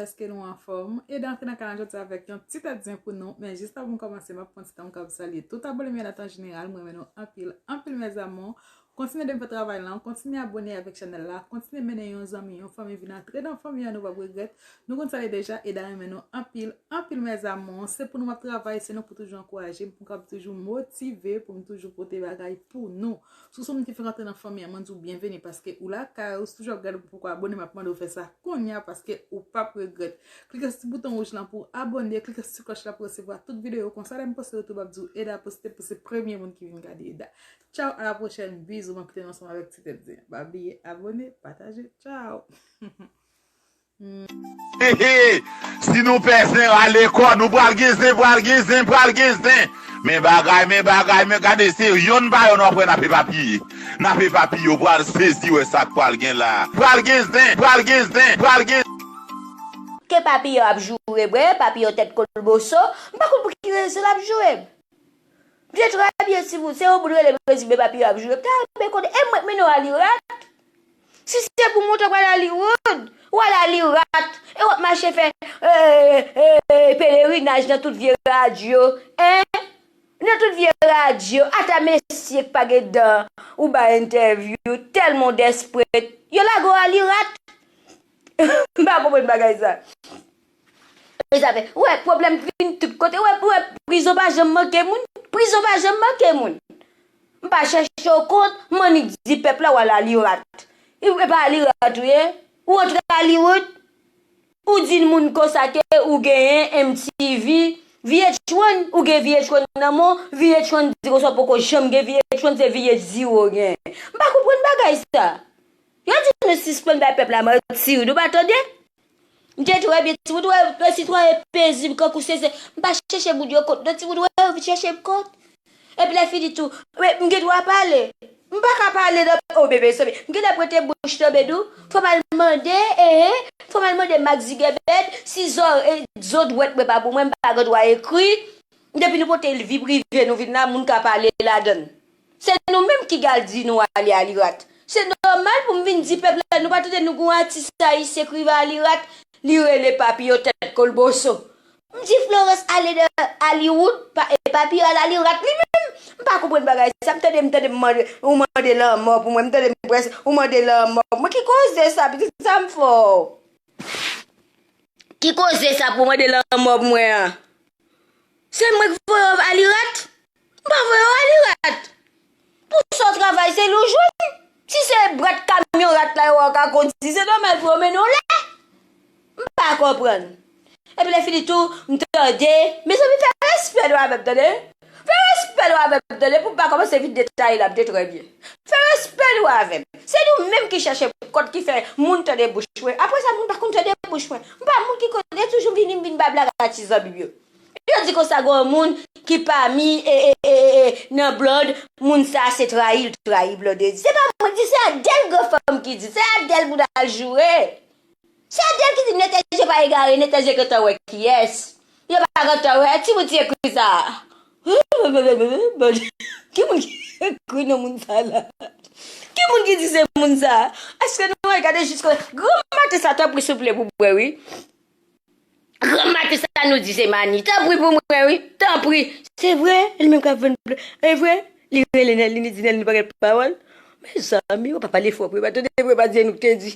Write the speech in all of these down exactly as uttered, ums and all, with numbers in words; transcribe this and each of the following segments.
èske nou anfòm? Eda antre nan kanal jodi avèk yon ti tèt zen pou nou, men jis avan m kòmanse, m ap pran ti tan pou m salye tout abone m yo an tan jeneral, m renmen nou anpil, anpil mes amours. Kontinye de fè travay lan, kontinye abone avèk chanèl la, kontinye mennen yon zanmi, yon fanmi vin antre nan fanmi an, nou p ap regrèt. Nou konn sa li deja, Eda renmen nou anpil, anpil mes amours. Se pou nou m ap travay, se nou pou toujou ankouraje m, pou m kab toujou motive, pou m toujou pote bagay pou nou. Si w se yon moun ki fèk antre nan fanmi an, mwen di w byenveni paske ou lakay ou, si w toujou ap gade m poko abone, m ap mande w fè sa kounye a paske ou p ap regrèt. Klike sou ti bouton wouj lan pou w abone, klike sou ti klòch la pou w resevwa tout videyo. Konsa lè m poste yo tou, m ap di w Eda poste pou se premye moun ki vin gade Eda. Tchaw, a la pwochèn, bizou, m ap kite nou ansanm avèk ti tèt zen. Pa bliye abone, pataje, tchaw. Hehe, si nou pè zen rale kò, nou pral gen zen, pral gen zen, pral gen zen. Men bagay, men bagay, men gade se yonn pa yonn w ap wè n ap epapiye. N ap epapiye, w pral sezi wè sa k pral gen la. Pral gen zen, pral gen zen, pral gen. Ke papi yo ap joure m wi, papi yo tèt kolboso, m pa konn pou ki rezon l ap joure m. M te trè byen si moun, se yon moun rele m Rezime papi yo ap joure m, ta renmen konnen, e mwen k mennen w Alirat? Si se pou monte w pral Hollywood, w al Alirat, e w ap mache fè pelerinaj nan tout vye radyo, en? Nan tout vye radyo, ata mesye k pa gen dan, ou bay entèvyou, tèl mon dèspret, yo lage w Alirat. M pa konprann bagay sa. E sa fè, ou wè, pwoblèm vin tout kote, ou wè, ou wè, prizon pa janm manke moun, prizon pa janm manke moun. M pa chèche w kont, m annik di pèp la w al Alirat. E pa Alirat ou ye? Ou antre Hollywood? Ou di moun konsa ke ou genyen M T V, V H one, ou gen V H one nan men w, V H one di konsa w poko janm gen V H one, se V H zero w genyen. M pa konprann bagay sa. Yo di nou sispann bay pèp la manti wi, nou pa tande? M te trè byen, timoun wè, wè sitwayen pezib kankou se, se, m pa chèche moun yo kont, non, timoun wè, yo vin chèche m kont. Epi lè fini tou, m gen dwa pale. M pa ka pale nan, o bebe, sanble, m gentan prete bouch nan men nou. Fò m al mande, ehe, fò m al mande Mark Zuckerberg, si zò, e, zo dwèt mwen pa pou mwen, m pa gen dwa ekri. Depi nou pote vi prive nou vin la, moun ka pale ladan l. Se nou menm ki al di nou ale Alirat. Se nòmal pou m vin di pèp la, nou pa tande nou gen yon atis ayisyen k rive Alirat, li rele papi yo tèt kolboso. M di Florence ale nan Hollywood, pa, e papi yo al Alirat li menm. M pa konprann bagay sa, m tande, m tande m mande, ou mande lanmò pou mwen, m tande m prèske, ou mande lanmò pou mwen. Ki koze sa, pitit sa m fè w? Ki koze sa pou mande lanmò pou mwen an? Se mwen k voye w Alirat? M pa voye w Alirat. Pou sa w travay, se li w jwenn. Si se bwat kamyon rat la yo wè w ka kondui, se nòmal pou yo mennen w la. M pa konprann. Epi lè fini tou, m tande, mezanmi, fè respè nou avè m, tande. Fè respè nou avè m, tande, pou m pa kòmanse vin detaye la, m te trè byen. Fè respè nou avè m. Se nou menm ki chèche kòd ki fè moun tande bouch mwen. Apre sa, moun pa konn tande bouch mwen. M pa moun ki konn, yo toujou vini m vin bay blag a ti zanmi m yo. Yo di konsa gen yon moun ki pami, e, e, e, e, e, nan Blòd, moun sa se trayi l trayi Blòd. Se pa mwen ki di, se Adèl gran fanm ki di, se Adèl moun al joure. Se Adèl ki di Netèzye pa egare, Netèzye gentan wè kiyès. Yo pa gentan wè, timoun ti ekri sa. Ki moun ki ekri non moun sa la? Ki moun ki di se moun sa? Èske nou wè, gade jis kote. Granm maten sa, tanpri souple pou mwen, wi. Granm maten sa nou di se Mani. Tanpri pou mwen, wi. Tanpri. Se vre, e li menm k ap vann ble. E vre, li rele Nèlin, li di Nèlin pa gen pawòl. Mezanmi, ou pa pale fò vre, pa tande vre, pa di nou k te di.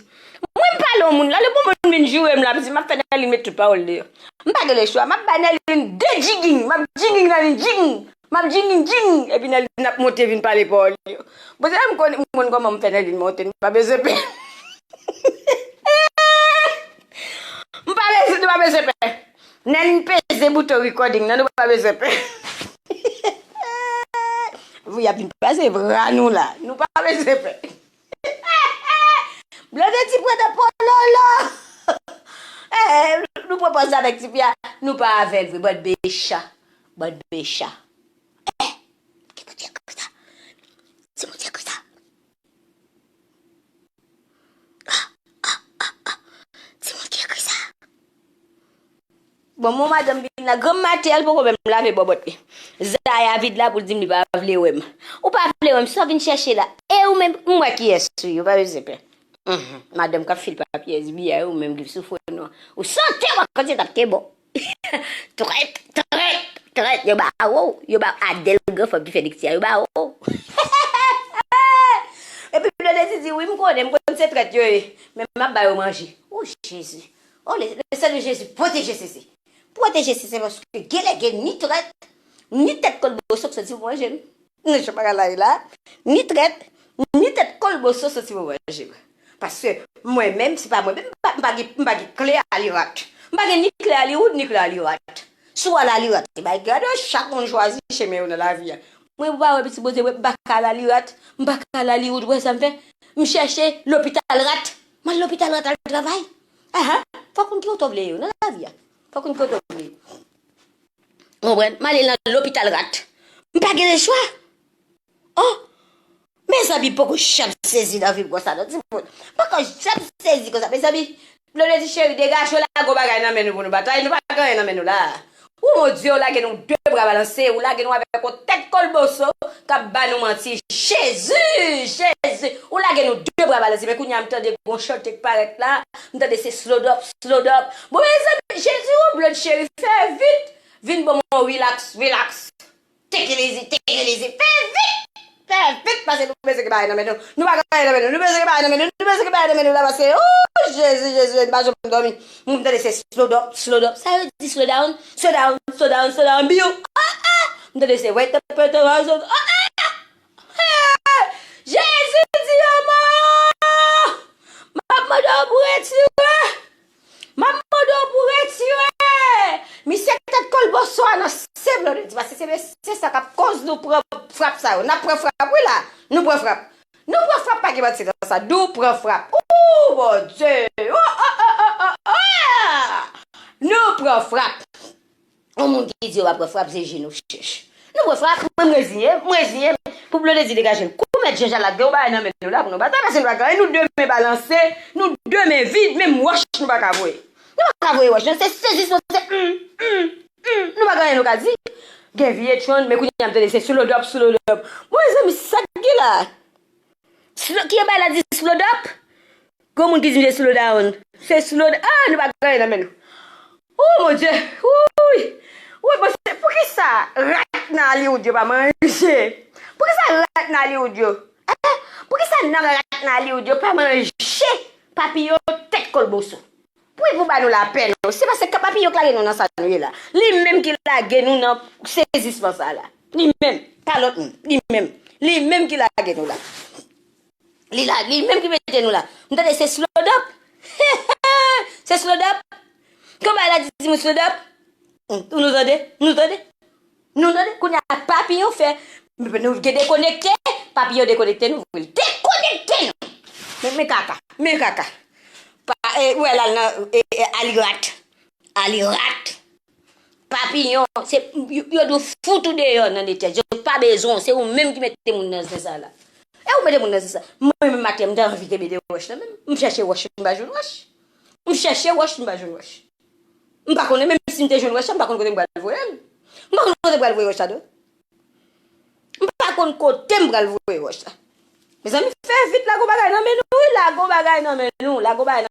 Mwen m pale yon moun la, lè bon moun vin joure m la, m di m ap fè Nèlin met tout pawòl deyò. M pa gen lechwa, m ap bay Nèlin de djiging, m ap djiging Nèlin, djiging. M ap djingin djing, epi Nèlin ap monte vin pale pawòl yo. Bon, se m konn, m konn kòman m fè Nèlin monte, nou pa bezwen pè. M pa bezwen, nou pa bezwen pè. Nèlin peze bouton recording nan, nou pa bezwen pè. Vou y ap vin pase vra nou la, nou pa bezwen pè. Blòde ti pran nan pololo. Eh, nou pran pòz avèk tifi a, nou pa avè l vre, bann becha. Bann becha. Eh, ki moun ki ekri sa? Ti moun ki ekri sa? Ah, ah, ah, ah. Ti moun ki ekri sa? Bon, mon madanm vin la, granm maten an, li poko menm lave bòbòt li. Zaya vide la pou l di m li pa vle wè m. Ou pa vle wè m, sa w vin chèche la. E ou menm, m wè kiyès ou ye, ou pa bezwen pè. Mhm. Madanm k ap fil papye S B I, ou menm ki sou fò non. Ou santi w pa konn si t ap te bon. Trèt, trèt, trèt. Yo ba ou, yo ba Adèl Granfanm ki fè lekti a, yo ba ou. Epi Blondedy di, wi, m konnen, m konn se trèt yo ye. Men m ap ba yo manje. O Jezi. O, le, le sang de Jésus, pwoteje Sese. Pwoteje Sese paske genlè gen ni trèt, ni tèt kolboso k soti pou manje m. Nan jan bagay la ye la, ni trèt, ni tèt kolboso soti pou manje m. Paske mwen menm, se pa mwen menm, m pa, m pa gen, m pa gen kle a lirat. M pa gen ni kle a liwoud, ni kle a lirat. Si w al a lirat, e bay gade, chak moun chwazi chemen yo nan lavi a. Mwen, ou pa wè, pitit Bondye, mwen, m pa ka al a lirat, m pa ka al a liwoud, ou wè sa m fè? M chèche lopital rat. M al lopital rat al travay. Ahan, fòk moun ki oto vle yo nan lavi a. Fòk moun ki oto vle yo. Ou konprann? M ale nan lopital rat. M pa gen lechwa. Oh! Mezanmi, m poko janm sezi nan vi m konsa, non, timoun. M poko janm sezi konsa, mezanmi. Blondedy cheri, degaje w, lage yon bagay nan men nou pou nou batay. Nou pa gen anyen nan men nou la. Ou, mon Dye, ou lage nou de bra balanse, ou lage nou avèk yon tèt kolboso k ap ba nou manti. Jezi! Jezi! Ou lage nou de bra balanse. Men kounye a, m tande gon chante k parèt la. M tande se slow up, slow up. Bon, mezanmi, Jezi, ou Blondedy cheri, fè vit. Vin ban m yon relax, relax. Take it easy, take it easy. Fè vit! Fè vit, paske nou bezwen gen bagay nan men nou. Nou pa gen bagay nan men nou. Nou bezwen gen bagay nan men nou. Nou bezwen gen bagay nan men nou la, paske, oh, Jezi, Jezi, m pa janm dòmi. M tande se slow up, slow up. Sa yo di slow down? Slow down, slow down, slow down. Biu! Ah, ah! M tande se wait up, wait up, ah, ah! Hey! Jezi di yon mo! M ap mande w pou retire! M ap mande w pou retire! Misye tèt kolboso a nan se Blondedy, paske se mesye sa k ap koz nou pran frap sa yo. N ap pran frap, wi la. Nou pran frap. Nou pran frap, pa gen manti nan sa. Nou pran frap. Ooh, Bondye! Oh, oh, oh, oh, oh, oh! Nou pran frap. Yon moun ki di yo pa pran frap, se je nou chèch. Nou pran frap, mwen m reziyen, m reziyen pou Blondedy degaje l. Kou mèt Jean Jalak gen yon bagay nan men nou la pou nou batay, paske nou pa gen anyen, nou de men balanse, nou de men vid, menm wòch nou pa ka voye. Nou pa ka voye wòch, non, se sezisman, se hum, hum, hum, nou pa gen anyen nou ka di. Gen vye tchonn, men kounye a m tande se slow up, slow up. Bon, mezanmi, sa k gen la? Slow, ki bay la di slow up? Gon moun ki di se slow down. Se slow down. Ah, nou pa gen anyen nan men nou. Oh, mon Dieu. Wouy. Wouy, bon, se, poukisa rat nan Hollywood yo pa manje? Poukisa rat nan Hollywood yo? Eh, poukisa nan rat nan Hollywood yo pa manje papiyon tèt kolboso? Pou, pou ba nou lapè, non. Se paske papiyon k lage nou nan sa nou ye la. Li menm ki lage nou nan sezisman sa la. Li menm. Pa lòt moun. Li menm. Li menm ki lage nou la. Li la, li menm ki mete nou la. M tande se slow up. Se slow up. Konba la di timoun slow up. Hmm, nou tande? Nou tande? Nou tande? Kounye a papiyon fè. Nou gen dekonekte. Papiyon dekonekte nou. Dekonekte nou. Men, men kaka. Men kaka. Pa, e, ou wè l al nan, e, e, Alirat. Alirat. Papiyon, se, yo, yo dwe fout ou deyò nan de tèt. Yo pa bezwen w, se ou menm ki mete moun nan zen sa la. E ou mete moun nan zen sa. Mwen menm maten, m te anvi kenbe de wòch la menm. M chèche wòch, m pa jwenn wòch. M chèche wòch, m pa jwenn wòch. M pa konnen, menm si m te jwenn wòch la, m pa konn kote m pral voye l. M pa konn kote m pral voye wòch la, non. M pa konn kote m pral voye wòch la. Mezanmi, fè vit, la gon bagay nan men nou, wi, la gon bagay nan men nou, la gon bagay